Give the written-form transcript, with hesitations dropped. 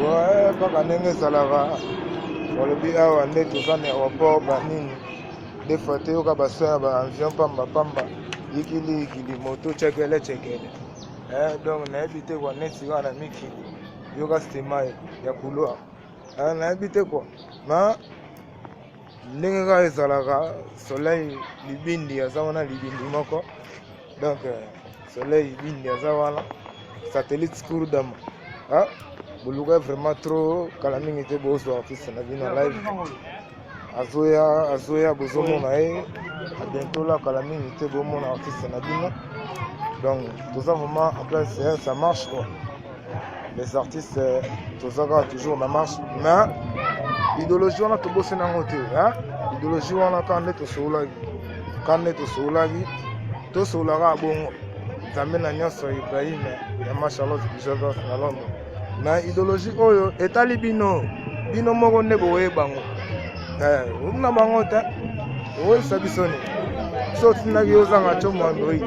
Ouais, kaka ndenge ezalaka balobi awa nde toza na aéroport banini des fois toyoka bason ya baavion pamba pamba yikili yikili moto cekele cekele eh, donc nayebi te kua neti kaka na mikili yoka stemai ya couloir eh, nayebi te kua ma ndenge kaka ezalaka soleil libindi aza wana libindi moko donc euh, soleil libindi aza wana satellite kurdama ah, boluka vraiment trop kala mingi te bozwa artiste na bino live azoya azoya bozomona ye bientôt la kala mingi te bomona artiste na bino donc toza vraiment en pleine séance ça marche quoi les artistes euh, toza kaka toujours na marche mais idéologie wana tobosani yango te idéologie wana kaka nde tosololaki kaka nde tosololaki tosololaka bongo nzambe na nyonso ibrahim ya ma charlotte bijovers na londres na idéologie oyo etali bino bino moko nde boyeba yango eh, na bango te oyebisa biso nini so otindaki yo ozanga como android.